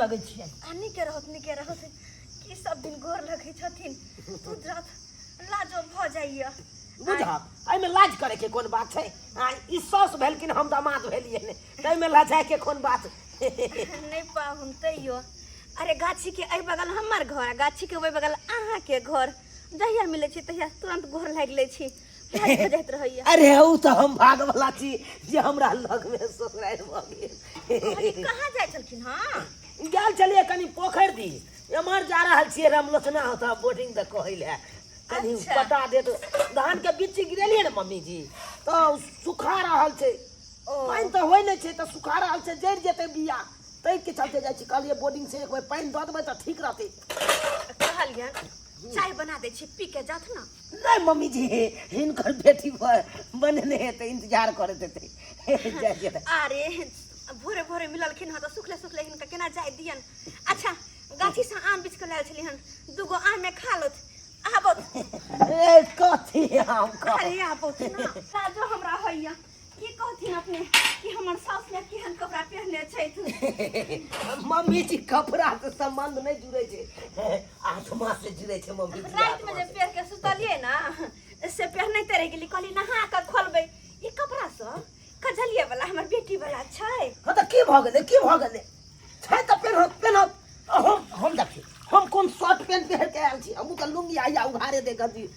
लगै छियै। आ नीके रहत, नीके रहत। की सब दिन गोर लगै छथिन, तू रात लाजो भऽ जाइए। बुझब, एहिमे लाज करे के कोन बात छै? आ ई साउस भेलखिन, हम दामाद भेलियै ने, ताहिमे लजाय के कोन बात? नहि पाहुन, तैयो अरे गाछी के एहि बगल हमर घर आ गाछी के ओहि बगल अहाँके घर, जहिया मिलै छी तहिया तुरंत गोर लागि लै छी, लाज भऽ जाइत रहैया। अरे उ तऽ हम भागवला छी जे हमरा लगमे ससुरारि भऽ गेल। कहली, कहाँ जाइ छलखिन हँ? गेल छलियै कनि पोखरि दी, एम्हर जा रहल छियै रामलोचना ओतऽ बोर्डिंग तऽ कहै लए कनि पटा देत। धान के बिच्ची गिरेलियै ने मम्मी जी, तऽ सुखा रहल छै। पानि तऽ होइ नहि छै, तऽ सुखा रहल छै, जरि जेतै बिया, ताहिके चलते जाइ छी। कहलियै बोर्डिंग से एक बेर पानि दऽ देबै तऽ ठीक रहतै। कहलियनि चाय बना दै छी, पी के जाथ ने। नहि मम्मी जी, हिनकर बेटी बनेने हेतै, इंतजार करैत हेतै, जाइ छियै। अरे भोरे भोरे मिललखिन हँ तऽ सुखले सुखले हिनका केना जाय दियन? अच्छा, गाछी से आम बिछ के लायल छलियै हन, दूगो आम में खा लौथ, आबत। ए कथी आम खा? अरे आबत ना, लाजो हमरा होइया। की कहथिन अपने कि हमर सास ने केहन कपड़ा पहनने छथि? मम्मी जी, कपड़ा से संबंध नहीं जुड़े छै, आत्मा से जुड़े छै मम्मी जी। राति में आत्मा जे से। पहिर के सुतलियै ना, से पहनैते रहि गेली। कहली नहा के खोलबै ई कपड़ा सब, कजलिए वाला हमर बेटी वाला छै। हाँ तऽ की भऽ गेलै, की भऽ गेलै? छै तऽ पेनहत, पेनहत। हम देखी, हम कोन शर्ट पेंट पहिर के आयल छी? हमहूँ तऽ लुंगी आइया उघारे दे गदी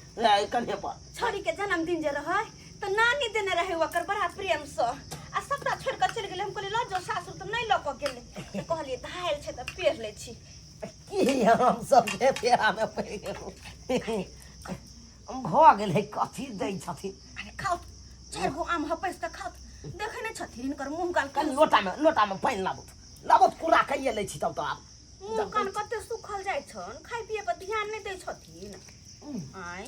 कन्हे पर। छौड़ी के जन्मदिन जे रहै तऽ नानी देने रहै ओकर बड़ा प्रेम से, आ सबटा छोड़ि कऽ चलि गेलै। हम कहलियै लऽ जाउ सासुर, तऽ नहि लऽ कऽ गेलै, तऽ कहलियै धायल छै तऽ पेर लै छी। की हम सब जे फेरामे पड़ि गेलहुँ भऽ गेलै। कथी दै छथिन? अरे खाउ, चारि गो आम हपैस कऽ खाउ। देखै नहि छथिन हिनकर मुँह गाल? कनि लोटामे, लोटामे पानि लाबू, लाबू, कुरा कैये लै छी तब तऽ आब। मुँह कान कते सुखल जाइ छन, खाय पिए पर ध्यान नहि दै छथिन। आँय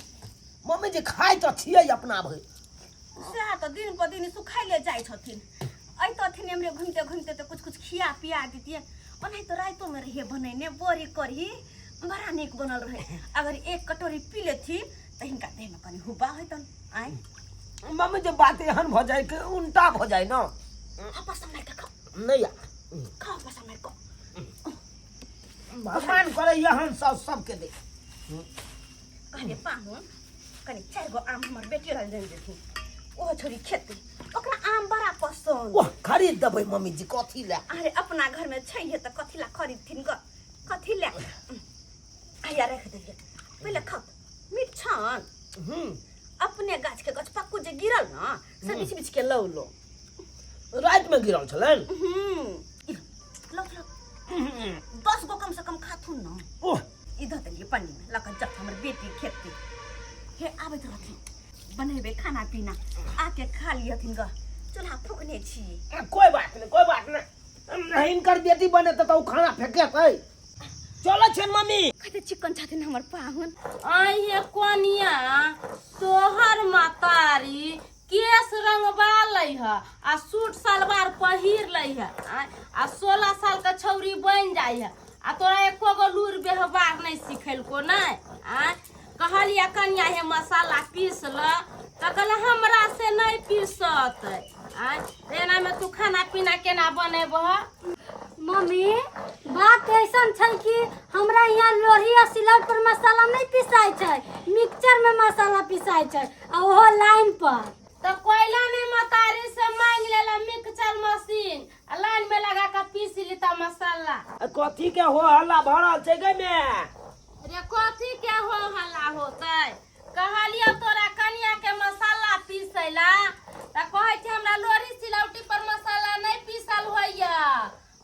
मम्मी जी, खाइ तऽ छियै अपना भरि। सएह तऽ दिन पर दिन सुखाइले जाइ छथिन। अइतथिन एम्हरे घुमिते घुमिते तऽ कुछ कुछ खिया पिया दितियै। ओनाहि तऽ रातिोमे रहियै बनेने बड़ी कढ़ी, बड़ा नीक बनल रहै। अगर एक कटोरी पी लेथिन तऽ हिनका देहमे कनि हुब्बा होइतन। आँय मम्मी जे, बात एहन भऽ जाइ कि उल्टा भऽ जाइ ने। आपस मारि कऽ खाउ। नहि या। खाउ, आपस मारि कऽ। भगवान करे एहन सब सबके दे। कहलियै पाहुन, कनि चारि गो आम हमर बेटी रहल जनि देथिन, ओहो छोरी खेतै, ओकरा आम बड़ा पसन्द। ओह, खरीद देबै मम्मी जी, कथी लए? अरे अपना घर में छैहे तऽ कथी ला खरीदथिन ग, कथी ला? हैया राखि देलियै, पहिले खाउ, मीठ छन। अपने गाछ के गछपक्कू जे गिरल न से बिछ बिछ के लौ लो। रातिमे गिरल छलनि। लौ लौ, 10 गो कम से कम खाथुन न। ओह, ई धऽ देलियै पन्नी में, लऽ कऽ जब हमर बेटी खेतै। हे आबैत रहथिन, बनेबै खाना पीना, आके खा लिहथिन ग, चूल्हा फूकने छी। कोई बात नहीं, कोई बात नहीं, हिनकर बेटी बने तऽ ओ खाना फेकेतै? चलै छै मम्मी। कते चिकन छथिन हमर पाहुन। आइये कोनिया, तोहर महतारी केश रंगबा लै है आ सूट सलवार पहिर लै है आँय, आ 16 साल के छौरी बनि जाइ है आ तोरा एको गो लूरि व्यवहार नहि सिखेलको नहि? आँय, कहलियै कनिया हे मसाला पीस ल, तऽ कहल हमरा से नहि पीसत। आँय, एनामे तू खाना पीना केना बनेबह? मम्मी, बात ऐसन छै कि हमरा यहाँ लोढ़ी आ सिलौट पर मसाला नहि पिसाइ छै, मिक्सचर में मसाला पिसाइ छै आ ओहो लाइन पर। तऽ कोयला नहि मतारी से मांगि लेला मिक्सचर मशीन आ लाइन में लगा के पीस लेता मसाला। कथी के हो हल्ला भरल छै गै मे? रे कथी के हो हल्ला होतै? कहलियौ तोरा कनिया के मसाला पीसै ला तऽ कहै छै हमरा लोढ़ी सिलौटी पर मसाला नहि पीसल होइया,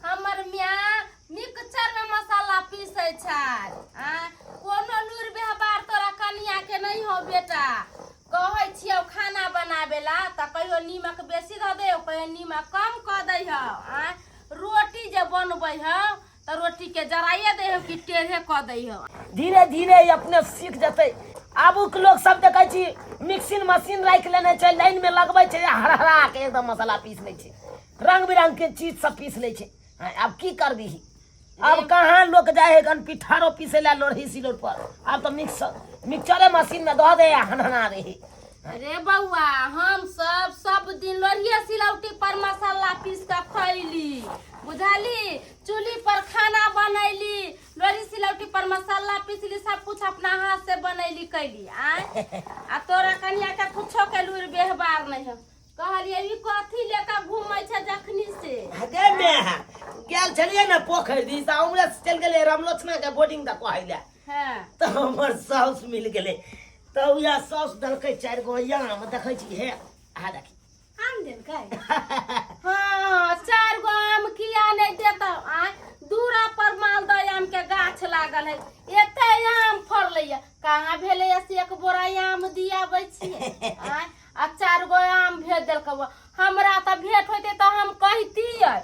हमर माय मिक्सचर में मसाला पीसै छै। आँय, कोनो लूरि व्यवहार तोरा कनिया के नहि हौ बेटा। कहै छियौ खाना बनाबे ला तऽ कहियो नीमक बेसी धऽ दे, कहियो नीमक कम कऽ दै हौ। आँय, रोटी जे बनबै हौ तऽ रोटी के जराइए दै हौ कि टेढ़े कऽ दै हौ? धीरे धीरे ई अपने सीख जेतै। आबुक लोक सब देखै छी मिक्सिंग मशीन राखि लेने छै, लाइन में लगबै छै आ हरहरा के एकदम मसाला पीस लै छै, रंग बिरंग के चीज सब पीस लै छै। आँय, आब की करबिही? आब कहाँ लोक जाइ है गन पिठारो पीसे ला लोढ़ी सिलौट पर? आब तऽ मिक्सचरे मशीन में दऽ दे आ हनहना दे। रे बौआ, हम सब सब दिन लोढ़िए सिलौटी पर मसाला पीस कऽ खैली, बुझली? चूल्ही पर खाना बनैली, लोरी सिलौटी पर मसाला पीसली, सब कुछ अपना हाथ से बनैली कैली। आय आ तोरा कनिया के कुछो के लूर व्यवहार नहीं है। कहलिए ई कथी लेके घूमै छै जखनी से? गे मे गेल छलियै ने पोखरि दिस आ उमरे से चलि गेलियै रामलोचना के बोर्डिंग दऽ कहै लए। हाँ। तऽ हमर साउस मिल गेलै, तऽ उएह साउस देलकै 4 गो आम। देखै छी हे आ देखी। आम देलकै? हाँ, 4 गो आम किया नहीं देता? आय दूरा पर मालदह आम के गाछ लागल है, एते आम फड़लै है, कहाँ भेलै से 1 बोरा आम दियाबै छियै? आय आ 4 गो आम भेज देलकै। हमरा तऽ भेंट होइते तऽ हम कहितियै,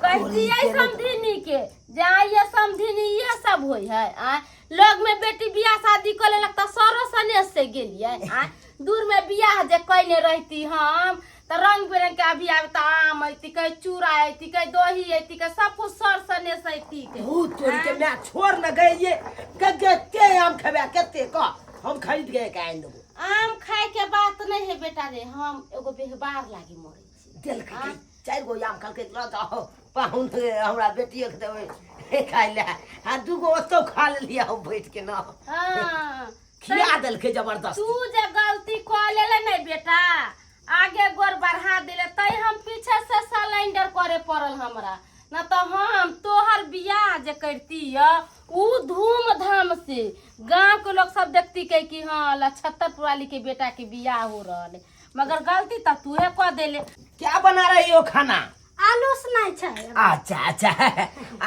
कहितियै समधिनी के जे आइए समधिनी ये सब होइ है। आय लग में बेटी बियाह शादी कऽ लेलक तऽ सरो सनेस से गेलियै। आय दूर में बियाह जे कयने रहती हम तऽ रंग बिरंग के अभी आब तऽ आम अयती, कहीं चूड़ा अयती, कहीं दही अयती, कहीं सब कुछ सर सनेस अयती के। भूत तोरी के माय, छोड़ न गए ये कते आम खेबे कते कह, हम खरीद के के आनि देबो। आम खाय के बात नहीं है बेटा रे, हम एगो व्यवहार लागी मरै छी। देलकै। आँ? 4 गो आम कहलकै लऽ जाओ पाहुन के, हमरा बेटिए के देबै खाय लए, आ 2 गो ओतौ खा लेलियै हम बैठ के न। हाँ। खिया देलकै जबरदस्त। तू जे गलती कऽ लेले नहीं बेटा, आगे गोर बढ़ा दिले तै हम पीछे से सिलेंडर करे पड़ल हमरा, न तो हम तोहर बियाह जे करती उ धूमधाम से गांव के लोग सब देखती के कि हाँ लछत्तर वाली के बेटा के बियाह हो रहा है, मगर गलती तो तूहे कऽ देले। क्या बना रही हो खाना? आलू उसनाइ छै। अच्छा अच्छा,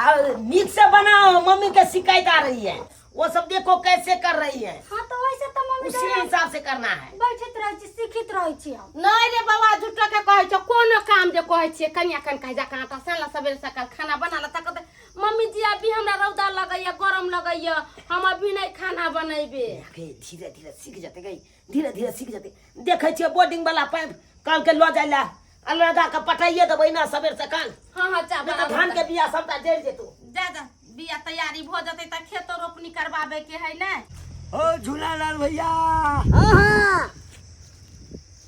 और नीक से बनाओ, मम्मी के शिकायत आ रही है, वो सब देखो कैसे कर रही है। हाँ तो वैसे तो मम्मी उसी हिसाब से करना है। बैठत रहै छी, सीखित रहै छी हम। नहीं रे बाबा, झूठो के कहै छौ, कोनो काम जे कहै छियै कनिया कन कहै जा आटा सान ला, सबेरे सकाल खाना बना ला, तक मम्मी जी अभी हमरा रौदा लगैया, गरम लगैया, हम अभी नहीं खाना बनेबे। धीरे धीरे सीख जेतै गई, धीरे धीरे सीख जेतै। देखै छियै बोर्डिंग वाला पाइप काल के लऽ जाइ लए आ लगा के पटाइए देबै ने सबेर सकाल। हाँ हाँ, जा। नहि तऽ धान के बिया सबटा जरि जेतौ। जा जा, बिया तैयारी भऽ जेतै तऽ खेतो रोपनी करबाबे के है ने। ओ झूलालाल भैया। हाँ हाँ।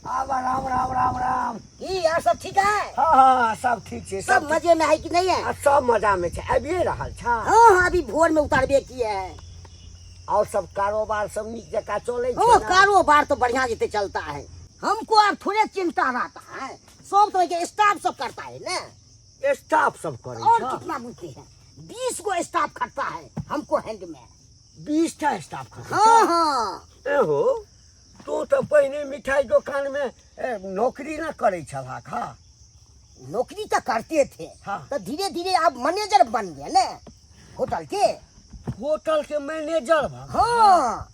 आब राम राम राम राम। की यार सब ठीक है? हाँ हाँ सब ठीक छै। सब मजे में है कि नहीं है? आ, सब मजा में छै, आबिए रहल छा? हाँ हाँ, अभी भोर में उतारबे किए है। और सब कारोबार सब नीक जकाँ चलै छै ओ ने? कारोबार तो बढ़िया जैसे चलता है, हमको अब थोड़े चिंता रहता है, सब तो के स्टाफ सब करता है ना। स्टाफ सब करै और छौ? कितना बुझते हैं, 20 गो स्टाफ खटता है हमको हैंड में। 20 टा स्टाफ खटै हाँ छौ? हाँ। एहो तू तऽ पहिने मिठाई दोकान में नौकरी न करै छलहक? हाँ। नौकरी तो करते थे। हाँ। तो धीरे धीरे आप मैनेजर बन गए ना होटल के। होटल के मैनेजर भऽ गेल? हाँ।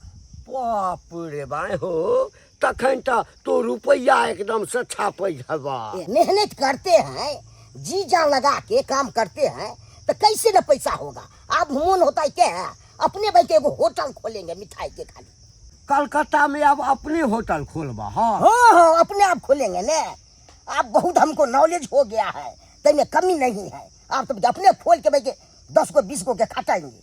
बाप रे बाय हो, तखन तऽ तू रुपैआ एकदम से छापै हेबा। मेहनत करते हैं, जी जान लगा के काम करते हैं तो कैसे न पैसा होगा। अब मन होता है क्या है, अपने भाई के एगो होटल खोलेंगे मिठाई के खाली। कलकत्ता में अब अपने होटल खोलबा? हाँ। हाँ हाँ, अपने आप खोलेंगे ना, अब बहुत हमको नॉलेज हो गया है, तय में कमी नहीं है। आप तो अपने खोल के भाई के 10 को 20 को के खटाएंगे।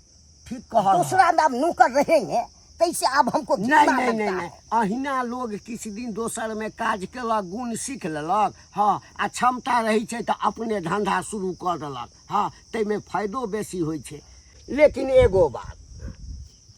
ठीक कहल। दूसरा में अब नौकर रहेंगे कैसे, अब हमको नहीं कितना नहीं लगता नहीं है? नहीं, अहिना लोग किछु दिन दोसर में काज केलक, गुण सीख लेलक, हाँ, आ क्षमता रहै छै तऽ अपने धंधा शुरू कऽ देलक, हाँ, ताहिमे फायदो बेसी होइ छै। लेकिन एगो बात,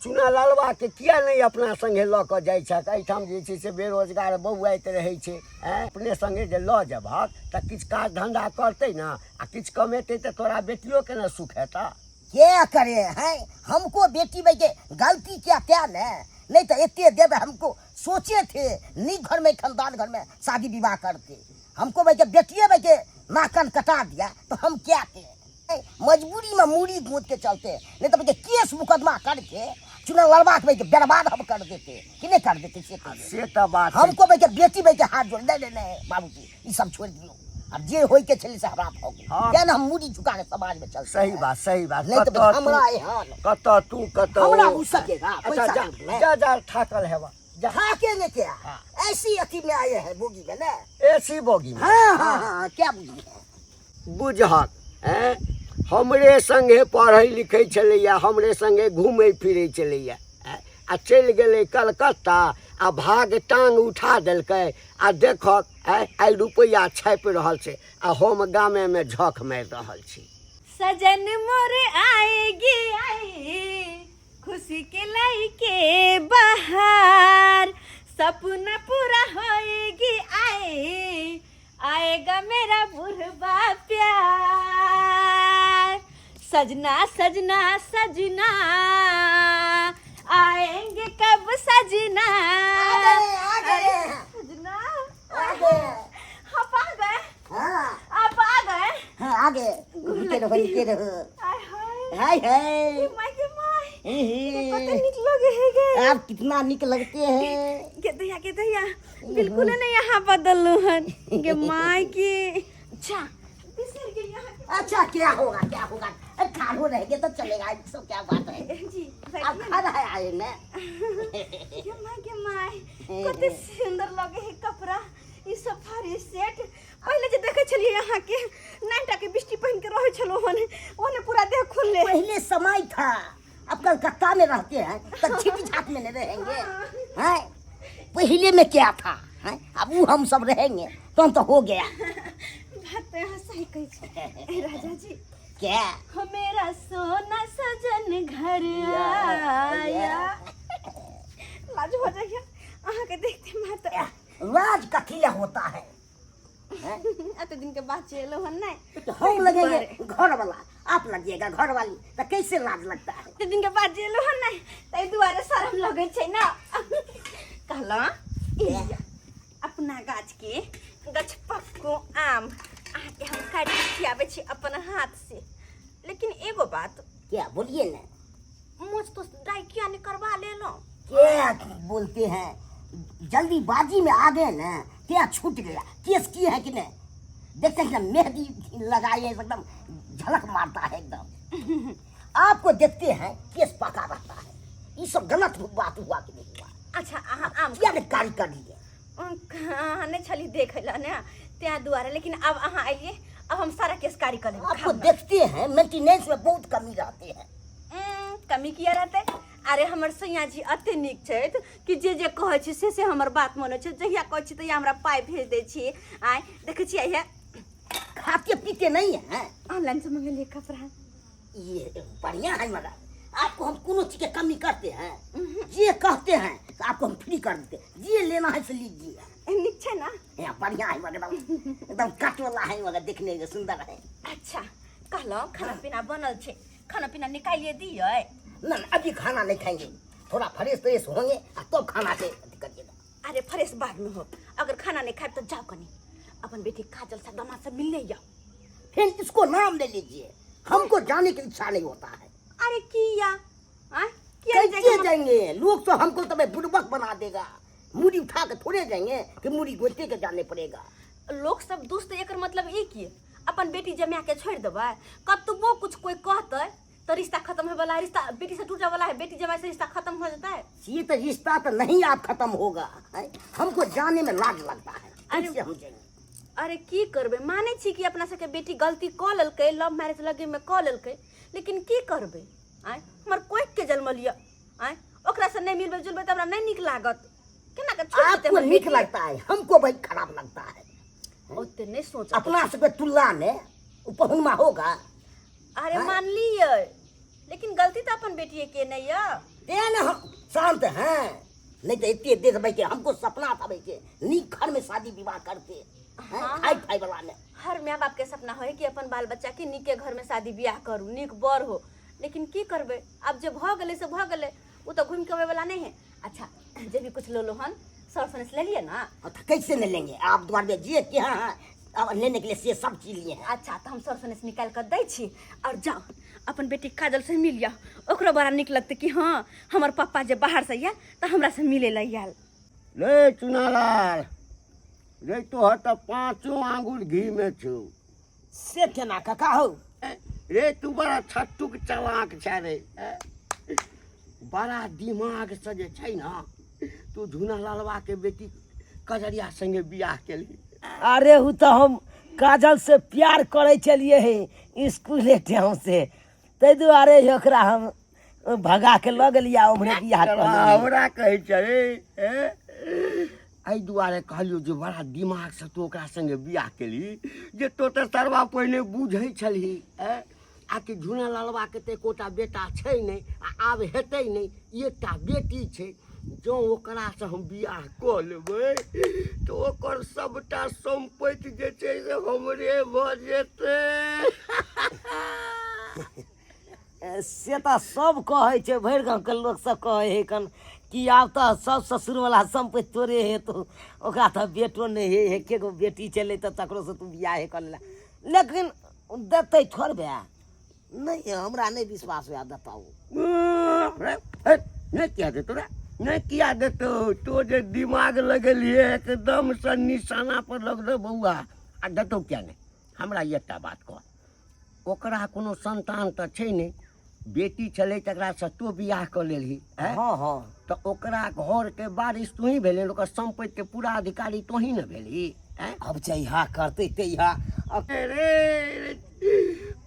चुना लालबा के किया नहि अपना संगे लऽ कऽ जाइ छक? एहिठाम जे छै से बेरोजगार बौआइत रहै छै। आँय, अपने संगे जे लऽ जेबहक तऽ किछु काज धंधा करतै ने, आ किछु कमेतै तऽ तोरा बेटियोके ने सुख हेतऽ। क्या करे हैं हमको बेटी भाई के गलती क्या क्या ने, नहीं तो एते देवे हमको सोचे थे नीक घर में खानदान घर में शादी विवाह करते, हमको भाई के बेटिए भाई के नाकन कटा दिया तो हम क्या के मजबूरी में मूड़ी गोद के चलते, नहीं तो भाई के केस मुकदमा करके चुनाव लड़वा के भाई के बर्बाद हम कर देते कि नहीं कर देते से कहिए। से तऽ बात छै। हमको भाई के बेटी भाई के हाथ जोड़ नहीं नहीं नहीं बाबूजी ई सब छोड़ दियो, अब जे होई के छलै से हमरा भऽ गेल। हाँ। किया ना हम मूड़ी झुका के समाज में चलते सही हैं। बात, सही बात। नहीं तो कतऽ तू- हमरा एहन कतऽ तू कतऽ हमरा ओ। उ सकेगा, अच्छा, पैसा जा, नहीं। जा, जा, थाकल हेबा, जा। थाकेंगे क्या, ऐसी अथी में आए हैं बोगी में ना। एसी बोगी में। हाँ, हाँ, हाँ, क्या बुझी? बुझहक, हैं? हमरे संगे पढ़ै लिखै छलैया, हमरे संगे घूमै फिरै छलैया, हैं? आ चलि गेलै कलकत्ता आ भाग टांग उठा देलकै, आ देखक, हैं, आइ रुपैआ छापि रहल छै आ हम गामेमे झख मारि रहल छी। सजन मोर आएगी आई खुशी के लाई के बाहर सपना पूरा होएगी आए आएगा मेरा बुढ़बा प्यार सजना सजना सजना आएंगे कब सजना। आ गए, आ गए। अरे, सजना आ गए। आप आ गए। हाँ। आप आ गए। हाँ, आ गए। रुके रहो, रुके रहो। आय हाय। हाय हाय। माय के my. हे। कते नीक लगे है गे। आप कितना निक लगते हैं। के दैया, के दैया, बिल्कुल नहीं यहाँ बदललू हन गे माय के। अच्छा बिसर गेल यहाँ के। अच्छा क्या होगा, क्या होगा, अरे ठाढ़ो रह गए तो चलेगा, इसो क्या बात है। जी, आप बैठिए। खड़ा है आए ना। गे my, गे my, कते सुंदर लगे है कपड़ा ई सफारी सेट। पहले जे देखे छलिए यहाँ के नाइटा के बिस्टी पहन के रहे छलो हन, ओने पूरा देह खुलले। पहले समय था, अब कलकत्ता में रहते हैं तो छिप झाप में नहीं रहेंगे हैं। पहले में क्या था हैं, अब वो हम सब रहेंगे तो हम तो हो गया। बात तो यहाँ सही कही छे। ए राजा जी। क्या? हो मेरा सोना सजन घर आया। लाज हो जाइए अहाँ के देखते माता। लाज कथी ला होता है? अते दिन के बाद चलो हन नहीं। तो हम लगेंगे घर वाला, आप लगिएगा घर वाली, तो कैसे लाज लगता है? अते दिन के बाद चलो हन नहीं, तै दुआरे शरम लगे छै ना। कहला ए, अपना गाछ के गछपक्को आम अहाँ के हम काटि के खियाबै छी अपन हाथ से। लेकिन एगो बात। क्या बोलिए ना। मोछ तो डाई किया नहीं करवा लेलो। क्या बोलते हैं, जल्दीबाजी में आ गए ना, क्या छूट गया। केस किए हैं कि नहीं देखते हैं ना, मेहंदी लगाए हैं, एकदम झलक मारता है एकदम। आपको देखते हैं केस पका रहता है। ये सब गलत बात हुआ कि नहीं हुआ? अच्छा अहाँ आम किया ने कार्य कर लिए? अहाँ नहीं छली देखे ला ना त्या दुआरे, लेकिन अब अहाँ आइए, अब हम सारा केस कार्य कर लेब। आपको देखते हैं मेंटेनेंस में बहुत कमी रहते हैं। कमी किया रहते? अरे हमर सैया जी अते नीक छथि कि जे जे कहै छी से से हमर बात मानै छै। जहिया कहै छी तहिया हमरा पाइ भेज दै छी। आय देखै छियै इहे खाते पीते नहीं है। ऑनलाइन से मंगेलियै कपड़ा। ये बढ़िया है, मगर आपको हम कोनो चीज के कमी करते हैं? जे कहते हैं तो आपको हम फ्री कर देते हैं, जे लेना है से लीजिए। नीक छै ना? यहाँ बढ़िया है, मगर एकदम कट वाला है, मगर देखने में सुंदर है। अच्छा कहलहुँ खाना पीना बनल छै, खाना पीना निकालिए दियै? ना, ना, अभी खाना नहीं खाएंगे, थोड़ा फ्रेश फ्रेश होंगे आ तब खाना के अथी करिएगा। अरे फ्रेश बाद में हो, अगर खाना नहीं खाए तो जाओ कनी अपन बेटी काजल से दामाद से मिलने जाओ। फिर इसको नाम ले लीजिए, हमको जाने की इच्छा नहीं होता है। अरे किया? हाँ? किया कैसे जाएगा? जाएंगे? लोग तो हमको तब बुड़बक बना देगा। मुड़ी उठा के थोड़े जाएंगे कि मुड़ी गोते के जाने पड़ेगा। लोग सब दुष्ट, एकर मतलब ई की अपन बेटी जमा के छोड़ देबै, कतबो कुछ कोई कहतै तो रिश्ता खत्म होए वाला है, रिश्ता बेटी से टूटे वाला है, बेटी जमाई से रिश्ता खत्म हो जाता है। ये तो रिश्ता तो नहीं आप खत्म होगा, हैं? हमको जाने में लाज लगता है। अरे कैसे हम जाएंगे? अरे की करबै, मानै छी कि अपना सबके बेटी गलती कऽ लेलकै, लव मैरिज लगे में कऽ लेलकै, लेकिन की करबै? आँय हमर कोखि के जन्मल यऽ, आँय ओकरा से नहीं मिलबै जुलबै तऽ हमरा नहीं नीक लागत। केना के छोड़ि देतै आपको हमर नीक बेटी? लगता है, हमको भाई खराब लगता है। ओते नहीं सोच अपना सबके तुलना में उ पहुनमा होगा। अरे हाँ? मान लियै, लेकिन गलती तऽ अपन बेटिए के नहीं यऽ। ते न हम शांत हैं, नहीं तो इतने देर भाई के हमको सपना था भाई के नीक घर में शादी विवाह करते हैं, हाँ। खाई खाई वाला में। हर माय बाप के सपना होय कि अपन बाल बच्चा के नीके घर में शादी बियाह करू, नीक बर हो, लेकिन की करबै अब जे भऽ गेलै से भऽ गेलै, उ तऽ घुमि के अबै वाला नहीं है। अच्छा जे भी कुछ लेलो हन सर सनेस ले लिए ना? हाँ, तो कैसे नहीं लेंगे, आप द्वार में जे के हाँ, हाँ, अब लेने के लिए से सब चीज लिए हैं। अच्छा तो हम सर सनेस निकाल कर दै छी और जाओ अपन बेटी काजल से मिल जाओ, ओकरो बड़ा नीक लगतै कि हाँ हमर पप्पा जे बाहर से आयल तऽ हमरा से मिले ला आयल। रे चुनालाल रे, तोहर तऽ पाँचो आंगुर घी में छौ। से केना काका हौ? रे तू बड़ा छट्टुक चलाक छै रे, बड़ा दिमाग से जे छै ना तू झुना लालवा के बेटी कजरिया संगे बियाह केलही। अरे उ तऽ हम काजल से प्यार करै छलियै हे स्कूले टाइम से, ताहि दुआरे ओकरा हम भगा के लऽ गेलियै आ ओम्हरे बियाह कऽ लेलियै। हमरा कहै छै रे, एहि दुआरे कहलियौ जे बड़ा दिमाग से तू ओकरा संगे बियाह केलही जे तो तऽ सरवा पहिने बुझै छलही, आ कि झुना लालबाके तऽ एकोटा बेटा छै नहि आ आब हेतै नहि, एकटा बेटी छै। जँ ओकरासँ हम बियाह कऽ लेबै तऽ ओकर सबटा सम्पत्ति जे छै से हमरे भऽ जेतै। से तऽ सब कहै छै, भरि गाँवके लोक सब कहै है कन कि आब तऽ सब ससुरवला सम्पत्ति तोरे हेतौ, ओकरा तऽ बेटो नहि हे, एके गो बेटी छलै तऽ तकरोसँ तू बियाहे कऽ लेला। लेकिन देतै थोड़बे नहि, हमरा नहि विश्वास हुए देता ओ। नहि किया देतौ रे, नहि किया देतौ? तो जे दिमाग लगेलियै एकदमसँ निशाना पर लगलो बौआ। आ देतौ किया नहि? हमरा एकटा बात कह, ओकरा कोनो संतान तऽ छै नहि, बेटी छलै तकरासँ तू बियाह कऽ लेलही? हँ हँ। तऽ ओकरा घरके बारिश तूही भेलही, ओकर सम्पत्तिके पूरा अधिकारी तोही ने भेलही? आब जहिया करतै तहिया। अरे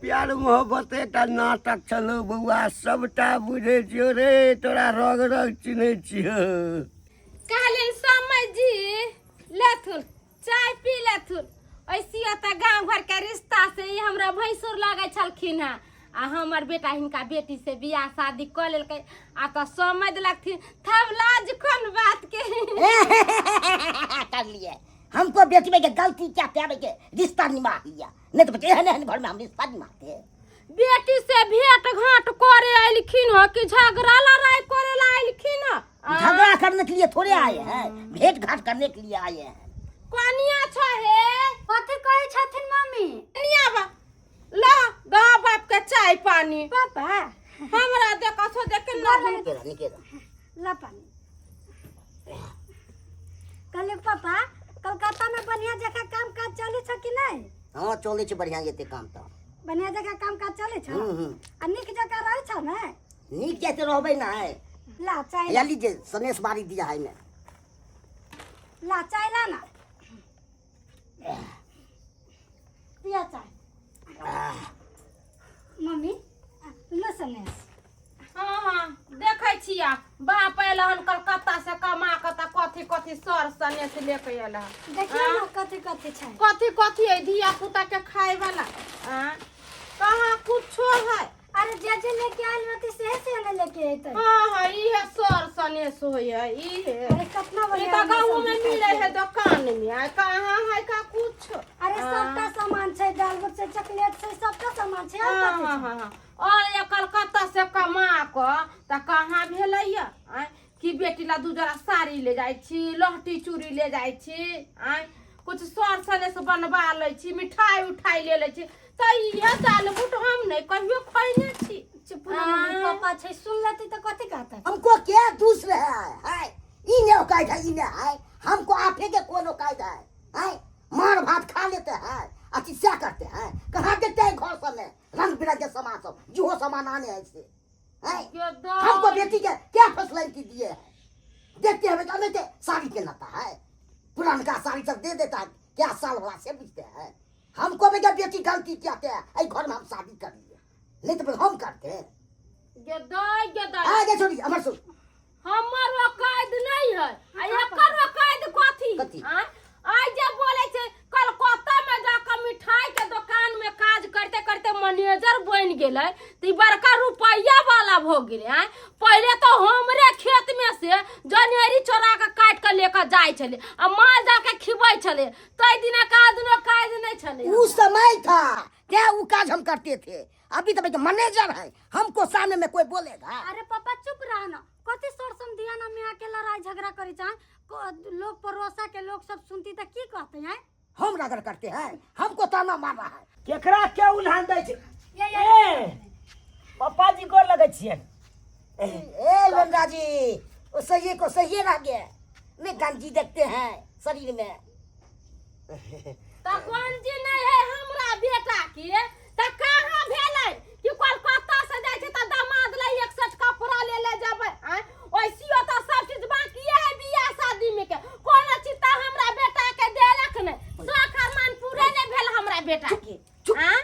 प्यार मोहब्बत एकटा नाटक छलो बौआ, सबटा बुझै छियौ रे, तोरा रग रग चिन्है छियौ। कहलियनि समय जी लेथुन चाय पी लेथुन। ऐसी तऽ गाँव घर के रिश्ता से ई हमरा भैंसुर लगै छलखिन हेँ, आ हमर बेटा हिनका बेटी से बियाह शादी कऽ लेलकै, आ तऽ समझ लगथिन तब लाज कोन बात के। कर लिए हमको बेटी में के गलती क्या प्यारे के रिश्ता निभा लिया, नहीं तो बच्चे एहन एहन घर में हम रिश्ता निभाते। बेटी से भेंट घाट करे अयलखिन हँ कि झगड़ा लड़ाई करे ला अयलखिन हँ? झगड़ा करने के लिए थोड़े आए हैं, भेंट घाट करने के लिए आए हैं। कनिया छ हे। कथी कहै छथिन मम्मी? कनिया बा ला दा बाप के चाय पानी। पापा हमरा देखा छो देख के ना। निकेरा निकेरा ला पानी। कहलियै पापा, कलकत्ता में बढ़िया जगह काम काज चलै छौ कि नहि? हाँ चले छै बढ़िया जेते काम तऽ। बढ़िया जगह काम काज चलै छौ? हम्म हम्म। आ नीक जगह रहै छौ ने? नीक जैसे रहबै ना है। ला चाय। या लीजिए, सनेश बारी दिया है ने। ला चाय ला ना, पिया चाय। मम्मी लो सनेश। हाँ हाँ, देखै छिया बाप अयल हन कलकत्ता से कमा कऽ तऽ कथी कथी सर सनेस लेके अयल हन। देखियौ ने कथी कथी छै। कथी कथी है धिया पुता के खाय वाला? आँ कहाँ कुछो है। अरे जे जे लेके आयल रहती सेहे से ने लेके अयतै। हाँ हाँ, इहे सर सनेस होय है इहे। अरे कतना ई बढ़िया तऽ बढ़िया गाँव सब में बिकाइ मिले छै। है दुकान में, आ कहाँ है का कुछ। अरे सबटा सामान छै, दालबुट छै, चॉकलेट छै, सबटा सामान छै। और हाँ कथी हाँ छै? हाँ हाँ, और ये कलकत्ता से कमा कऽ तऽ कहाँ भेलैया? आँय कि बेटी ला दू जोड़ा साड़ी ले जाइ छी, लहठी चूड़ी ले जाइ छी, आँय कुछ सर सनेस बनवा लै छी, मिठाई उठाई ले लै छी, तऽ इहे दाल बूट हम नहि कहियो खैने छी। चुप ना मम्मी, पापा छै, सुन लेती तऽ कथी कहतै? हमको क्या दूसरे है है ई ने औकात है, ई ने है हमको आपे के कौन औकात है है मार भात खा लेते हैं, अथी क्या करते हैं, कहाँ देखते हैं घर सब में रंग बिरंग के सामान सब जो सामान आने हैं से हैं? हमको बेटी के क्या फैसिलिटी दिए हैं? देखते हैं बेटा, नहीं तो साड़ी पहनाता है, पुरानका साड़ी सब दे देता है, क्या साल वाला से पूछते हैं हमको बेटा बेटी गलती क्या क्या है घर में हम शादी कर लिए, नहीं तो फिर हम करते हैं। गेदाय गेदाय। आ जा छोड़ी अमर सुन। हमर औकात नहीं है आ एकर औकात कथी? कथी? आँय? आइ जे बोले छै कलकत्ता में जाकर मिठाई के दुकान में काज करते करते मैनेजर बन गेलै तऽ ई बड़का रुपैया वाला भऽ गेलै। आँय पहिले तो हमरे खेत में से जनेरी चोरा के काट के लेकर जाइ छलै आ माल जाल के खिबै छलै, तै दिना काज काज नहीं छलै। वो समय था क्या वो काज हम करते थे, अभी तो भाई मैनेजर है, हमको सामने में कोई बोलेगा? अरे पापा चुप रह ना, कथी सर समधियाना में आके लड़ाई झगड़ा करी चाहे, लोग पड़ोसा के लोग सब सुनती तऽ की कहते हैं? हम रगड़ करते हैं, हमको ताना मार रहा है। केकरा के उल्हान दै छै? ये ये ए पप्पा जी गोर लगै छियनि। ए लंडा जी, वो सही को सही रह गया नहीं, गंजी देखते हैं शरीर में। तऽ गंजी नहीं है हमरा बेटा के तऽ कहाँ भेलै कि कलकत्ता से जाइ छै तऽ दामाद लै एक सेट कपड़ा ले ले जेबै? आँय ओइसियो तऽ सब चीज बाकिए है बियाह शादी में के, कोनो चीज तऽ हमरा बेटा के देलक नहि, शौख अरमान पूरे नहि भेल हमरा बेटा के। आँय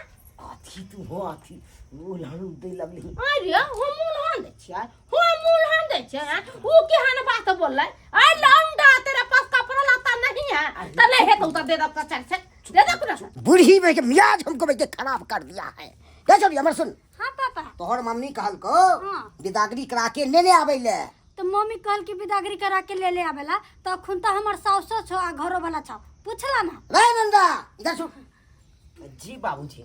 अथी तू हो अथी उल्हान दै लगली। अरे हम उल्हान दै छियै, हम उल्हान दै छियै? आँय ऊ केहन बात बोललै? आइ लौंडा तेरे पास कपड़ा लत्ता नहीं है तऽ नहीं हेतौ तऽ दे दब, चल चल दे दब पूरा। बूढ़ी में के मियाज हमको में के खराब कर दिया है। गे छोरी हमर सुन। हाँ पापा। तोहर मम्मी कहलको हाँ। बिदागरी करा के लेने आबै ले। तो मम्मी कहल कि बिदागरी करा के ले ले आवेला, तो अखुन तो हमर सासो छो आ घरो वाला छो, पूछला ना। रे नंदा इधर सुन। जी बाबूजी।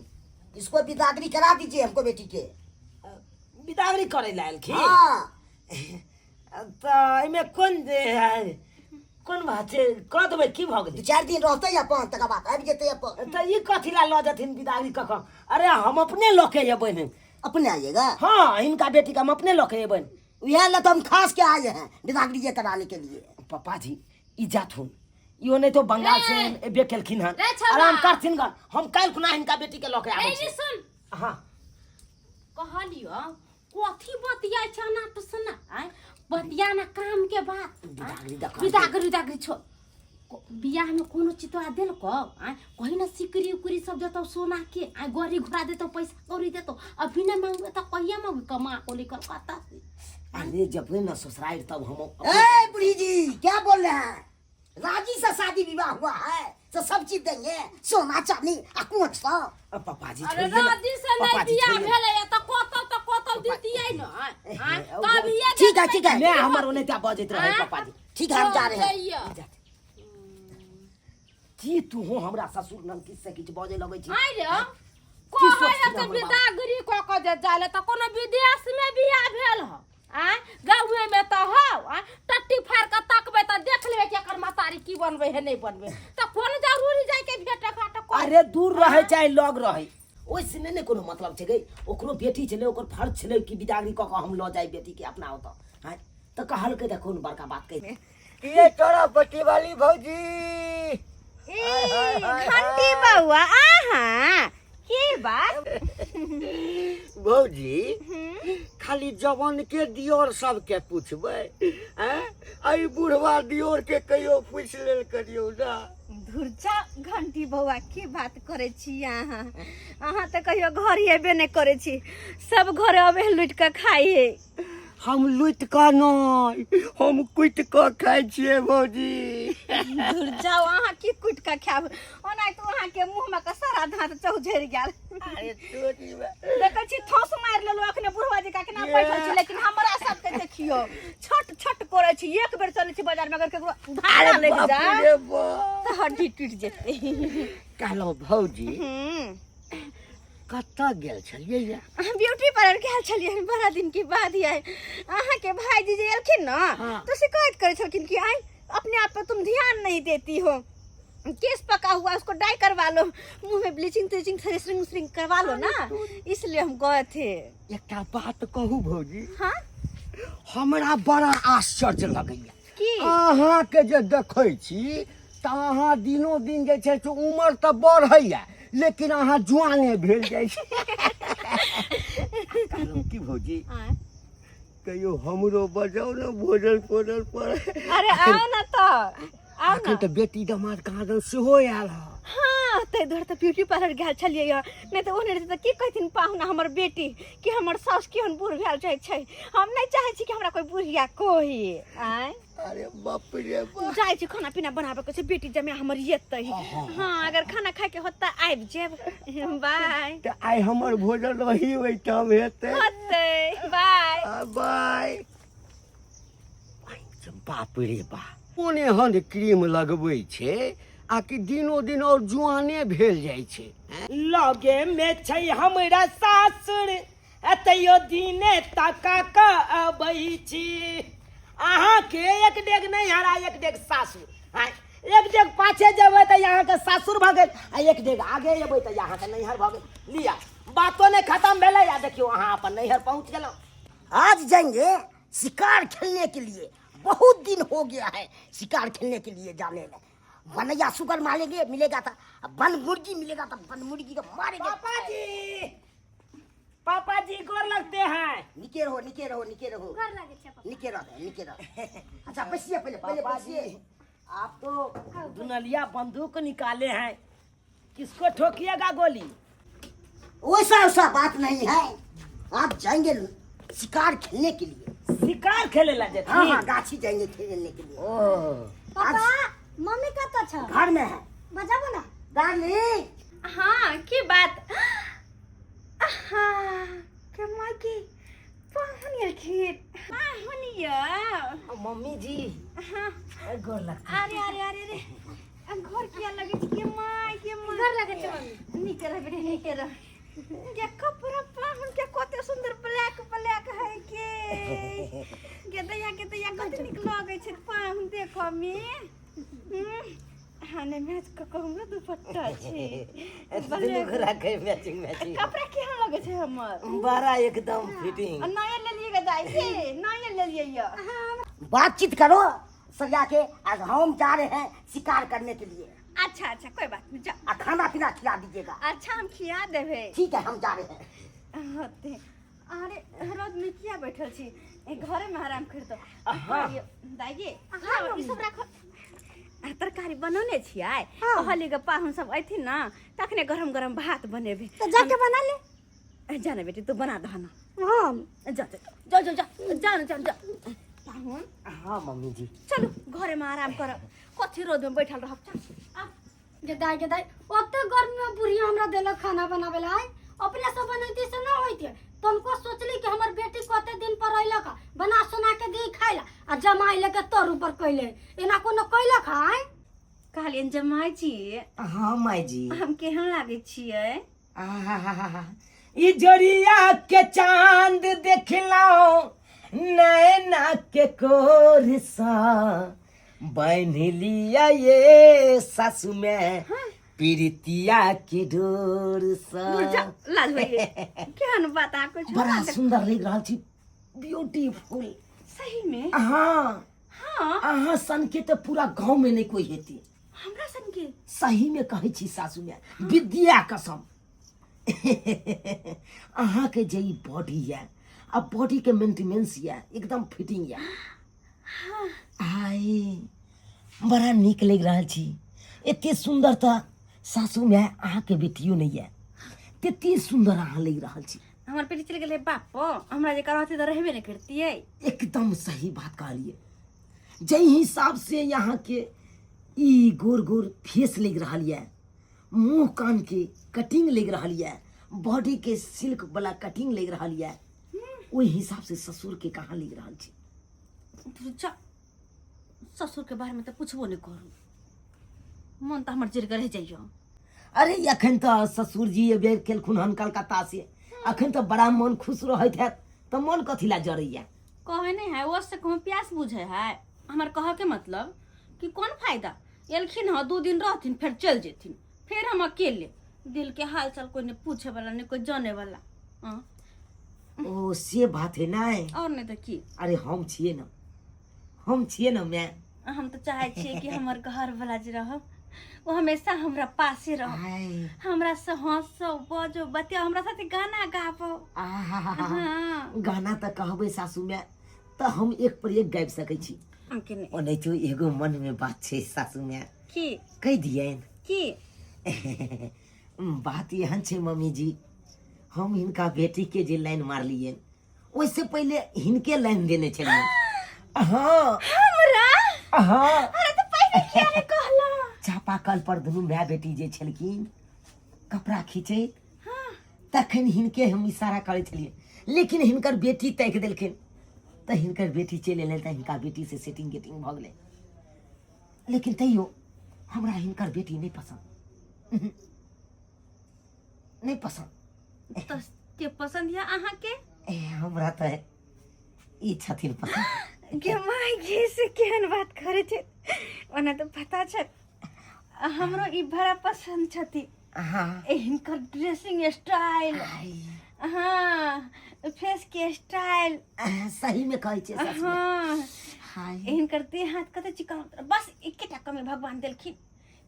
इसको बिदागरी करा दीजिए हमको बेटी के। बिदागरी करे ला एलखिन? हाँ। तऽ एहिमे कोन जे है कोन बात छै, कऽ देबै की भऽ गेलै? दू चारि दिन रहतै अपन, तकर बाद आबि जेतै अपन। तऽ ई कथी ला लऽ जेथिन बिदागरी कऽ कऽ? अरे हम अपने लऽ के एबै। अपने आइएगा? हाँ, हिनका बेटी के हम अपने लऽ के एबै। उएह लए तऽ हम खास के आए हैं बिदागरी जे कराने के लिए। पप्पा जी ई जाथुन, इहो नहि तो बंगाल से एबे केलखिन हन, रे छौड़ा। आराम करथिन गन, हम काल्हि खुना हिनका बेटी के लऽ के आबै ए छी। सुन। हाँ। कहलियो कथी बतियाइ छै अना तो सुना आय बतिया ना काम के बात। बिदागरी देखा। बिदागरी उदागरी छो, बियाह में कोनो चितवा देलको आय? कहीं ना सिकरी उकरी सब देतौ सोना के आय, गरी घोड़ा देतौ, पैसा कौड़ी देतौ। अभी ना मांगबे त कहिया मांगबे? कमा कोली कलकत्ता से। अरे जब ना ससुराल तब हम ए बुढ़ी जी क्या बोल रहे हैं? राजी से शादी विवाह हुआ है तो सब चीज देंगे, सोना चांदी आ कुछ सब। अब पापा जी अरे छोड़िए ना। राजी से पापा नहीं जी बियाह छोड़िए। भेलै त कतौ त कतौ दितियै न आय, तब ये ठीक है ठीक है। मैं हमर ओने त्या बजैत रहे पापा जी। ठीक है हम जा रहे हैं। हैं। की तू हो हमरा ससुर ननकी से किछु बजै लगै छी? आइ रे की कहै सोचथिन है त हमर बाबू? बिदागरी क क जे जाले त कोनो विदेश में बियाह भेल ह आय? गाँवे में त हौ आय, टट्टी फाड़ के तकबै त देख लेबै कि एकर महतारी की बनबै है नहीं बनबै, त कोन जरूरी जाय के भेट घाट कर? अरे दूर रहे चाहे लग रहे ओहिसँ नहि ने कोनो मतलब छै गई। ओकरो बेटी छलै, ओकर फर्ज छलै कि बिदागरी कऽ कऽ हम लऽ जाइ बेटीके अपना ओतऽ। आँय तऽ कहलकै तऽ कोन बड़का बात कहि। ये तोरा पट्टी वाली भौजी। ए घंटी बउआ आहा की बात? भौजी खाली जवान के दियोर सबके पूछबै हैं, एहि बुढ़वा दियोर के कहियो पूछि लेल करियौ ना। धुरजा घंटी बउआ की बात करै छी अहाँ? अहाँ तऽ कहियो घर एबे नहि करै छी, सब घर अबे लुटि कऽ खाइ है। हम लुटि कऽ नहि, हम कुटि कऽ खाइ छियै भौजी। धुर जाओ, अहाँ की कुटि कऽ खायब? ओना तऽ अहाँके मुँहमे के सारा दाँत चौझरि गेल। अरे तोरी बा। देखै छी थोस मारि लेलहुँ अखने बुढ़वा जी केना बैठल छी, लेकिन हमरा सबके देखियौ छट छट करै छी। एक बेर चलै छी बाजारमे अगर केकरो धारा अरे लागि बाप जाय रे बाप। तऽ हड्डी टूटि जेतै। कहलहुँ भौजी हूँ। कतऽ गेल छलियै या? ब्यूटी पार्लर गेल छलियै हन बड़ा दिन के बाद। ये अहाँके भाईजी जे एलखिन ना हाँ। तो शिकायत करै छलखिन कि आई अपने आप पर तुम ध्यान नहीं देती हो, केस पका हुआ उसको डाई करवा लो, मुंह में ब्लीचिंग त्लीचिंग थ्रेसरिंग उसरिंग करवा लो ना, इसलिए हम गए थे। एकटा बात कहू भौजी? हाँ। हमरा बड़ा आश्चर्य लगैया की? अहाँके जे देखै छी तऽ अहाँ दिनो दिन जे छै से उमर तऽ बढ़ैया लेकिन अहाँ जुआने भेल जाइ छी। कहलहुँ की भौजी? आँय। कहियो हमरो बजाउ ने भोजन तोजन पर। अरे आओ ना तऽ आओ अखन ना। तऽ बेटी दमाद कहाँ सेहो आयल हँ। हाँ ताहि दुआरे तऽ ब्यूटी पार्लर गेल छलियै यऽ, नहि तऽ ओहने रहितै तऽ की कहथिन पाहुना हमर बेटी कि हमर साउस केहन बूढ़ भेल जाइ छै। हम नहि चाहै छी कि हमरा कोइ बुढ़िया कही। आँय अरे बाप रे बाप। जाइ छी खाना पीना बनाबे के छै, बेटी जमे हमर एतै। हाँ अगर खाना खाय के होत तऽ आबि जायब। बाय। तऽ आइ हमर भोजन वही ओहिठाम हेतै। होतै बाय। आ, बाय। बाप रे बाप, कोन एहन क्रीम लगबै छै आ कि दिनो दिन और जुआने भेल जाइ छै। लगे में छै हमरा सासुर एतयो दिने तका कऽ अबै छी। अहाँके एक डेग नैहर आ एक डेग सासुर। आँय, एक डेग पाछे जेबै तऽ अहाँके सासुर भऽ गेल आ एक डेग आगे एबै तऽ अहाँके नैहर भऽ गेल। लिअ बातो नहि खतम भेलै आ देखियौ अहाँ अपन नैहर पहुँच गेलहुँ। आज जाएंगे शिकार खेलने के लिए, बहुत दिन हो गया है शिकार खेलने के लिए जाने में। बनैया सुगर मारेंगे मिलेगा था, वन मुर्गी मिलेगा तो वन मुर्गी को मारेंगे। पापा जी, पापा जी गोर लगते हैं। निके रहो निके रहो निके रहो। गोर लगे छै पापा। निके रहो निके रहो। अच्छा बैसिए पहले, पहले पापा जी, बैसिए। आप तो दुनलिया बंदूक निकाले हैं, किसको ठोकिएगा गोली? वैसा वैसा बात नहीं है, आप जाएंगे शिकार खेलने के लिए। शिकार खेले ला जेथिन? हाँ हाँ गाछी जाएंगे खेलने के लिए। ओ पापा मम्मी कतऽ छौ? घर में है। बजाबो ना। डार्लिंग। हाँ की बात? हाँ के माय के पाहुन एलखिन पाहुन यौ मम्मी जी हाँ गोर लगता अरे अरे अरे अरे आ घर किया लगे छै के माय के माय घर लगे छै मम्मी नीके रह बेटी नीके रह के कपड़ा पाहुन के कते सुंदर ब्लैक ब्लैक है के के दैया के दैया कते नीक लगे छै पाहुन देखो में हाँ नहीं मैच क के हमरो दुपट्टा छै दुनू गोरा के मैचिंग मैचिंग कपड़ा केहन लगे छै हमर बड़ा एकदम फिटिंग आ नया लेलियै गे दाइ से नया लेलियै ये बातचीत करो सरिया के आज हम जा रहे हैं शिकार करने के लिए अच्छा अच्छा कोई बात नहीं जा आ खाना पीना खिला दीजिएगा अच्छा हम खिया देबै ठीक है हम जा रहे हैं होते अरे रोज में किया बैठल छी ए घरे में आराम कर दो दाइ गे ई सब राखो आ तरकारी बनौने छियै कहली गे पाहुन सब अयथिन ना तखने गरम गरम भात बनेबै तऽ जाके बना ले ए, जा ना बेटी तू बना दह ना हम जा जा जा जा जा जा ना, जा जा पाहुन हाँ मम्मी जी चलू घरे में आराम करब कथी रोज में बैठल रहब चल आ गे दाइ गे दाइ ओते गर्मी में बुढ़िया हमरा देलक खाना बनावे ला आइ अपने से बनैती से ना होइते तनको सोचली कि हमर बेटी कते दिन पर अइलक बना सोना के दी खाइ ला आ जमाई लेके तर ऊपर कैले एना कोनो कैलक आइ कहलियनि जमाई जी हाँ माई जी हम केहन लागै छियै आहाहाहा। ई जोरिया के चांद देखलाओ नैना के कोर सा बान्ह लिया ये सासू में प्रीतिया के डोर सा दूर जा लाज होइए केहन बात अहाँ कुछ बड़ा सुंदर लग रहल छी ब्यूटीफुल सही में हाँ हाँ अहाँ सन के तऽ पूरा गाँव में नहीं कोई हेती हमरा सन के सही में कहै छी सासू में विद्या कसम अहाँके जे ई बॉडी यऽ आ बॉडी के मेंटेनेंस यऽ एकदम फिटिंग यऽ आइ बड़ा नीक लागि रहल छी एते सुन्दर तऽ सासू माय अहाँके बेटियो नहि यऽ तते सुन्दर अहाँ लागि रहल छी हमर बेटी चलि गेलै बापो हमरा जे रहती तऽ रहबे नहि करतियै एकदम सही बात कहलियै जाहि हिसाब से यहाँके ई गोर गोर फेस लागि रहल यऽ मुँह कानके कटिंग लागि रहल यऽ बॉडीके सिल्क वाला कटिंग लागि रहल यऽ ओहि हिसाब से ससुरके कहाँ लागि रहल छै तू जा ससुरके बारेमे तऽ पुछबो नहि करू मन तऽ हमर जरि कऽ रहि जाइए अरे एखन तऽ ससुर जी एबे केलखुन हन कलकत्ता से एखन तऽ बड़ा मन खुश रहैत हैत तऽ मन कथी लए जरैया कहै नहि है ओससँ कहूँ प्यास बुझै है हमर कहऽके मतलब कि कोन फायदा एलखिन हँ 2 दिन रहथिन फेर चलि जेथिन फेर हम अकेले दिल के हाल चाल कोई नहीं पूछे वाला नहीं कोई जाने वाला हाँ ओ से बात है ना और नहीं तो की अरे हम छियै ना हम छियै ना मैं हम तो चाहे छियै कि हमर घर वाला जे रह वो हमेशा हमरा पासे रह आय हमरा से हंसो बजो बतिया हमरा साथे गाना गाबो आहा हाँ गाना तऽ कहबै सासू माय तऽ हम एक पर एक गाबि सकै छी हम के नहीं ओनाहितो एगो मनमे बात छै सासू माय की कहि दियनि की बात एहन छै मम्मी जी हम हिनका बेटीके जे लाइन मारलियनि ओहिसँ पहिले हिनके लाइन देने छलियनि हँ हमरा हँ अरे तऽ पहिले किया नहि कहला चापाकल पर दुनू माय बेटी जे छलखिन कपड़ा खींचैत तखन हिनके हम इशारा करै छलियै लेकिन हिनकर बेटी ताकि देलखिन तऽ हिनकर बेटी चलि एलनि तऽ हिनका बेटीसँ सेटिंग गेटिंग भऽ गेलै लेकिन तैयो हमरा हिनकर बेटी नहि पसन्द नहि पसन्द तऽ के पसन्द यऽ अहाँके ए, हमरा तऽ ई छथिन पसन्द गे माय गे से केहन बात करै छै ओना तऽ पता छै हमरो ई बड़ा पसन्द छथि हाँ ए हिनकर ड्रेसिंग स्टाइल हाँ फेस के स्टाइल सही में कहै छियै सच में हाँ हाय हिनकर देह हाथ कते चिकन बस एकेटा कमी भगवान देलखिन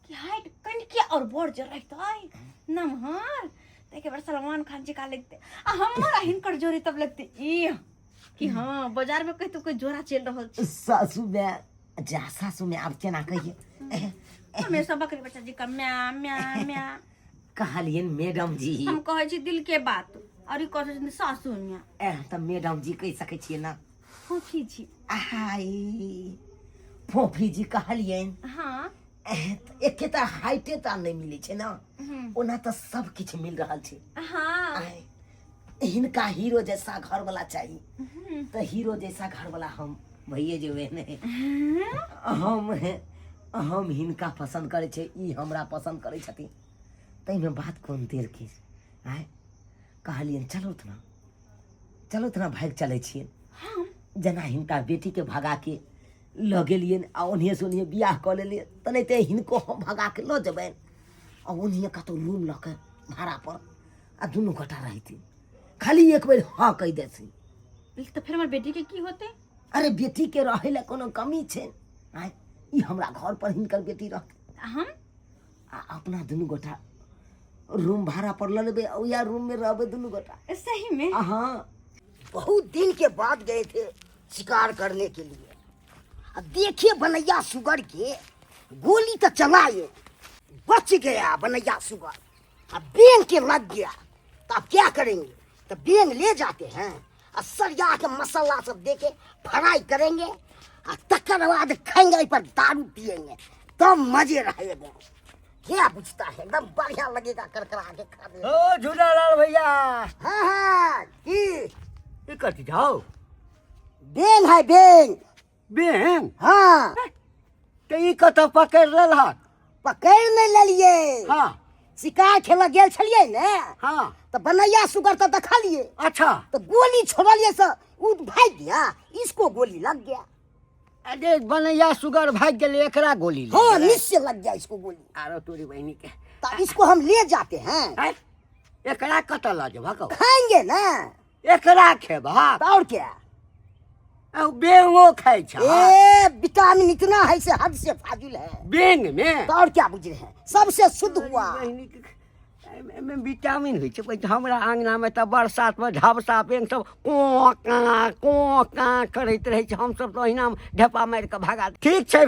कि हाइट कनिके और बढ़ जे रहितै नमहर ताहिके बाद सलमान खान जकाँ लगतै आ हमर आ हिनकर जोड़ी तब लगतै ई कि हाँ बाजार में कहितो कोई जोड़ा चलि रहल छै सासू माय जा सासू माय आब केना कहिए हमेशा बकरी बच्चा जी का म्या म्या म्या कहलियनि मैडम जी हम कहै छी दिल के बात और ई कहै छथिन सासू म्या ए तऽ मैडम जी कहि सकै छियै ने फोफी जी आहाई फोफी जी कहलियनि हाँ एह, तऽ एके तऽ हाइटे तऽ नहि मिलै छै ने ओना तऽ सब किछु मिल रहल छै हाँ आय, हिनका हीरो जैसा घर वाला चाहिए तो हीरो जैसा घर वाला हम भइए जेबै ने। हम हम हिनका पसंद करै छै, ई हमरा पसंद करै छथिन, ताहिमे बात कोन देर के आँय। कहलियनि चलू ने, चलू ने, भागि चलै छियनि। जेना हिनका बेटीके भगा के लऽ गेलियनि आ ओन्हिएसँ ओन्हिए बियाह कऽ लेलियनि, तेनाहिते हिनको हम भगा के लऽ जेबनि आ ओन्हिए कतहु रूम लऽ के भाड़ापर आ दुनू गोटा रहितिन। खाली एक बेर हँ कहि देथिन। तऽ फेर हमर बेटीके की होतै? अरे बेटीके रहै लए कोनो कमी छै? आँय, ई हमरा घर पर हिनकर बेटी रहतै। हम आ अपना दुनू गोटा रूम भाड़ा पर लऽ लेबै आ उएह रूममे रहबै दुनू गोटा। सही में? हाँ। बहुत दिन के बाद गए थे शिकार करने के लिए। अब देखिए बनैया सुगर के गोली तो चलाए, बच गया बनैया सुगर। अब बेंग के लग गया तो अब क्या करेंगे? तो बेंग ले जाते हैं और सरिया के मसाला सब दे के फ्राई करेंगे और तकर बाद खाएंगे, एहि पर दारू पिएंगे तब मजे रहेगा। क्या पूछता है, एकदम बढ़िया लगेगा करकरा के खाने में। ओ झूलालाल भैया। हाँ हाँ, की ई कथी जाओ? बेंग है, बेंग। बेंग? हाँ। तऽ ई कतऽ पकड़ि लेलहक? पकड़ि नहि लेलियै। हाँ। शिकार खेलऽ गेल छलियै ने। हाँ। तऽ बनैया सुगर तऽ देखलियै। अच्छा। तऽ गोली छोड़लियै से उ भागि गया, इसको गोली लग गया। अरे बनैया सुगर भागि गेलै, एकरा गोली लग हाँ, गेलै? निश्चय लग गया इसको गोली। आरो तोरी बहिनी के। तो इसको हम ले जाते हैं। आँय? एकरा कतऽ लऽ जेबहक? खाएंगे ना। एकरा खेबहक? तो और क्या? आ, बेंगो खाइ छ? ए विटामिन इतना है से हद से फाजिल है बेंग में। तो और क्या बुझ रहे हैं, सबसे शुद्ध हुआ। बहिनी के एहिमे विटामिन होइ छै। पहिने हमरा आङ्गनामे तऽ बरसातमे झपसा बेंग सब कोँ काँ कोँ काँ करैत रहै छै, हमसब तऽ ओहिना ढेपा मारि कऽ भगा। ठीक छै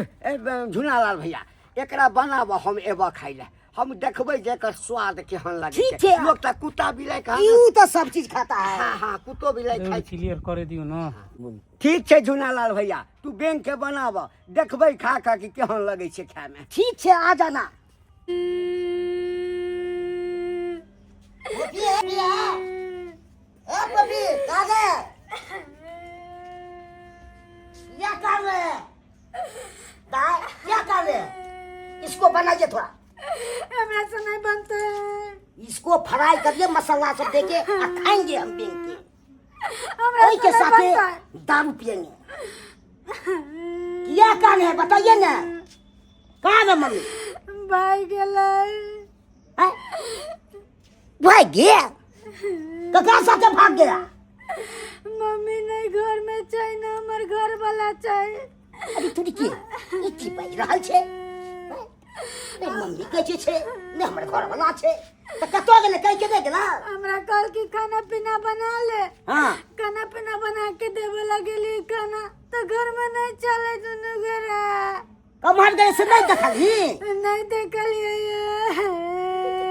झुनालाल भैया, एकरा बनाबऽ, हम एबऽ खाइ लए, हम देखबै जे एकर स्वाद केहन लगै। ठीक छै। लोक तऽ कुत्ता बिलाइ के यूं तो सब चीज खाता है। हाँ हाँ, कुत्तो बिलाइ खाइ छै। क्लियर करे दियौ ने। ठीक छै झुनालाल भैया, तू बेंग के बनाबऽ, देखबै खा खा के केहन लगै छै खायमे। ठीक छै, आ जाना। गोपी है भैया, ए गोपी कहाँ गए? क्या कर रहे हैं? क्या कर रहे हैं? इसको बनाइए थोड़ा। हमरा से नहीं बनते। इसको फ्राई करिए मसाला सब देके आ खाएंगे हम बेंग के। हमरा ओही के से नहीं साथे बनता है। दारू पियेंगे। क्या काम है बताइए ना? कहाँ है मम्मी? भाग गेलै। हैं? भाग गया? ककरा साथे भाग गया? मम्मी नहीं घर में छै ना हमर घर वाला छै। अरे तोरी के ई की बाजि रहल छै? हैं? नहि मम्मी कहै छै छै, नहि हमर घर वाला छै, तऽ कतऽ गेलै? कहि के नहि गेला? हमरा कहल कि खाना पीना बना ले। हाँ। खाना पीना बना के देबे ला गेली खाना तऽ घर में नहीं चले दुनू गोरा। कमर गए से नहीं देखलही? नहीं देखलियै।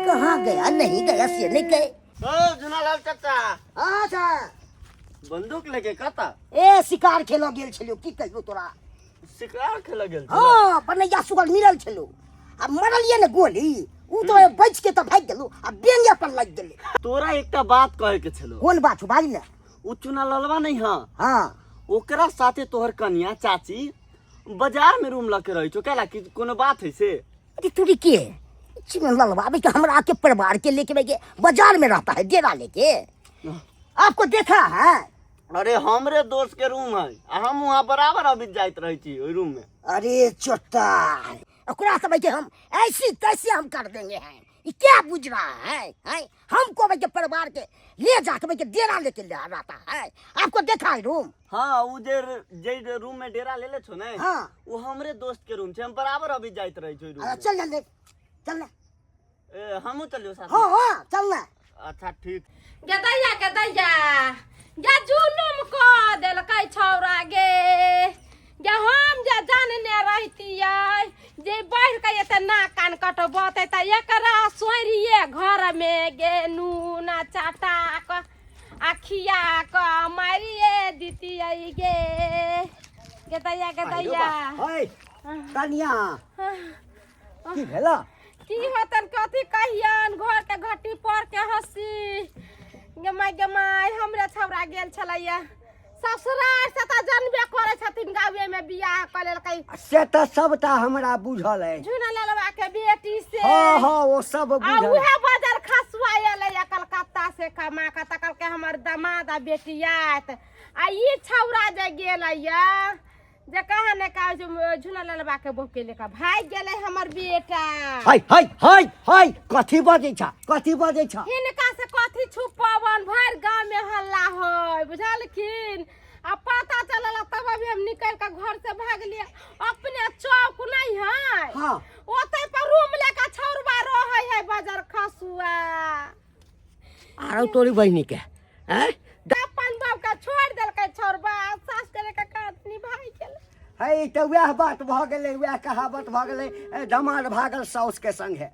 कहाँ गया नहीं गया से नहीं गए। ओ झुनालाल चाचा। अच्छा। बंदूक लेके कता? ए शिकार खेलऽ गेल छलियौ, की कहियौ तोरा। शिकार खेलऽ गेल छलौ? हाँ, बनैया सुगर मिलल छलौ आ मरलियै ने गोली, उ तो बच के तऽ भागि गेलौ आ बेंगे पर लागि गेलै। तोरा एकटा बात कहे के छलौ। कोन बात छौ बाज ने। उ चुना ललवा नहीं हाँ? हाँ। ओकरा साथे तोहर कनिया चाची बाजार में रूम लके रही छौ, कैला कि कोनो बात है से? अरे तोरी के चिमन ललवा अभी तो हमरा के परिवार के लेके भाई के बाजार में रहता है डेरा लेके, आपको देखा है? अरे हमरे दोस्त के रूम है आ हम वहाँ बराबर अभी जाइत रहे छी ओहि रूम में। अरे चोटा ओकरा सब के हम ऐसी तैसी हम कर देंगे हैं, ये क्या बुझ रहा है, हैं? हमको भाई के परिवार के ले जाके भाई के डेरा लेके ले रहता है, आपको देखा है रूम? हाँ, उ जे रूम में डेरा ले ले छो ने, हाँ। वो हमरे दोस्त के रूम छे, हम बराबर अभी जाइत रहे छी ओहि रूम अच्छा, में। चल ले, चल ले। ए, हमहूँ चलियो साथ में। हाँ, हाँ, चल ले। अच्छा ठीक। गदैया गदैया गे जुलुम कऽ देलकै छौड़ा गे, गे हम जे जानने रहितियै जे बढ़ि कऽ एते नाक कान कटबतै तऽ एकरा सोरिये घरमे गे नून चटा कऽ आ खिया कऽ मारिए दितियै गे। गदैया गदैया। है कनिया की भेला? की होतन कथी कहियन, घर के घटी पर के हंसी गे माय गे माय, हमरे छौड़ा गेल छलैया ससुरार से, तऽ जानबे करै छथिन, गाँवे में बियाह कऽ लेलकै। से तऽ सबटा हमरा बुझल अछि। झुना ललवा के बेटी से। हँ हँ, ओ सब आ बुझल। उहे बजर खसुआ एलै कलकत्ता से कमा कऽ, तऽ कहलकै हमर दमाद आ बेटी आयत। आ ई छौड़ा जे गेलैया जे कहाँ ने कहा झुना ललवा के बहू के लेकर भागि गेलै हमर बेटा। हाय हाय हाय हाय, कथी बजै छ, कथी बजै छ? हिनका से कथी छुपावन, भरि गाँव में हल्ला होय, बुझलखिन? आ पता चलल तब अभी हम निकल के घर से भागलिए। अपने चौक नहीं है? हाँ। ओते पर रूम लेके छौरबा रहे है बजर खसुआ। आरो तोरी बहिनी के हैं? अपन बाप के छोड़ देलकै छौरबा, सास के लेके काटनी भागि गेलै। है तऽ वएह बात भऽ गेलै, वएह कहावत भऽ गेलै, दमाद भागल साउस के संगे।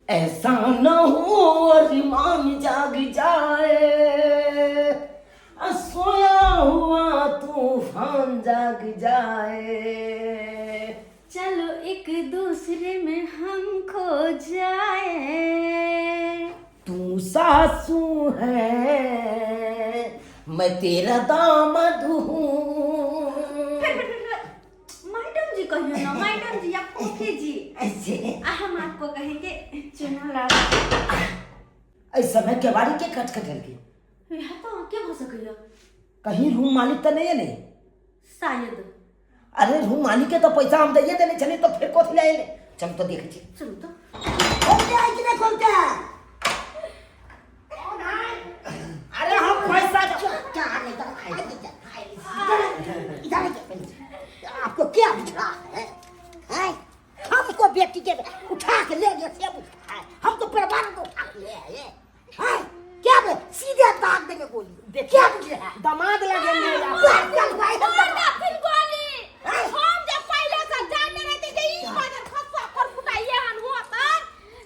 ऐसा न हो अरमान जाग जाए, आ सोया हुआ तूफान जाग जाए। चलो एक दूसरे में हम खो जाए। तू सासू है, मैं तेरा दामाद हूँ। मैडम जी कहियो ना, मैडम जी या फूफी जी। ऐसे आ हम आपको कहेंगे चुना लाल। इस समय केवाड़ी के खटखटेलकी? यह तो के हो सकैया? कहीं रूम मालिक तो नहीं है? नहीं। शायद। अरे रूम मालिक के तो पैसा हम दैये देने चले, तो फिर कथी ले आएले? चल तो देखे छी। चलू तो। खोलते है कि नहीं खोलते है? अरे हम पैसा क्या नहीं इधर इधर इधर, आपको क्या बुझा है, हैं? हमको बेटी के उठा के ले गए से बुझा है, हम तो परिवार को उठा के ले आए हैं। क्या बे सीधे दाग देंगे गोली, क्या बुझे है? दामाद लगे मेरा। चल चल भाई, हम मार देथिन गोली। हम जे पहिले से जानने रहते जे ई बाजर खसुआ खरफुटा एहन होत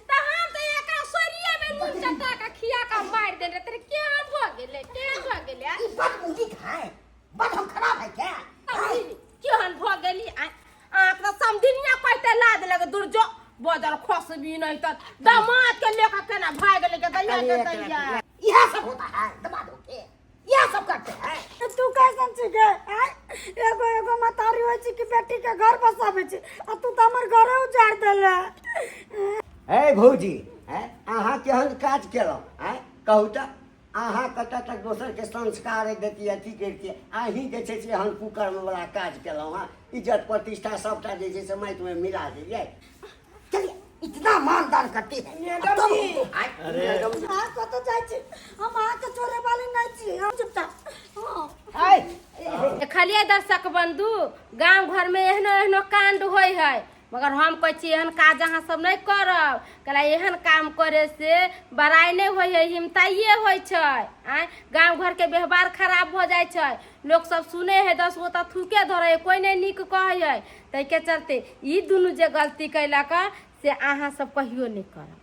तऽ हम तऽ एकरा सोरिये में नून चटा के खिया के मारि देने रहते। केहन भऽ गेलै, केहन भऽ गेलै? ई बड़ मुदी खाए, बड़ हम खराब है क्या? केहन भऽ गेली? अहाँके तऽ समधिनिया कहते लाद लगे दुर्जो बजर खसबी, नहीं तऽ दामाद के लेकर केना भागि गेलै के दैया के दैया। यह सब होता है दमाद होके, यह सब करते हैं। तू कैसन छी गे आँय? एगो एगो मतारी होइ छै कि बेटी के घर बसाबै छै, आ तू तऽ हमर घरे उजाड़ देले। हे भौजी, हैं, अहाँ केहन काज केलहुँ? हैं, कहू तऽ, अहाँ कतऽ तक दोसरके संस्कार दैतियै, अथी करितियै? अहीं जे छै से एहन कुकर्मवला काज केलहुँ हँ, इज्जत प्रतिष्ठा सबटा जे छै से माटिमे मिला देलियै। चलिए, इतना मान दान करते हैं मैडम तब जी। हमको आए। मैडम जी। अहाँ कतऽ जाइ छी? हम अहाँके छोड़े वाली नहि छी, हम चुपचाप हँ। आय। देखलियै दर्शक बंधु, गाँव घरमे एहनो एहनो कांड होइ है, मगर हम कहै छी एहन काज अहाँ सब नहि करब। कहला एहन काम करे से बड़ाइ नहि होइ है, हिमताइए होइ छै। आँय, गाँव घरके व्यवहार खराब भऽ जाइ छै, लोक सब सुनै है, 10 गो तऽ थूके धरै है, कोइ नहि नीक कहै है। ताहिके चलते ई दुनू जे गलती कयलक से अहाँ सब कहियो नहि करब।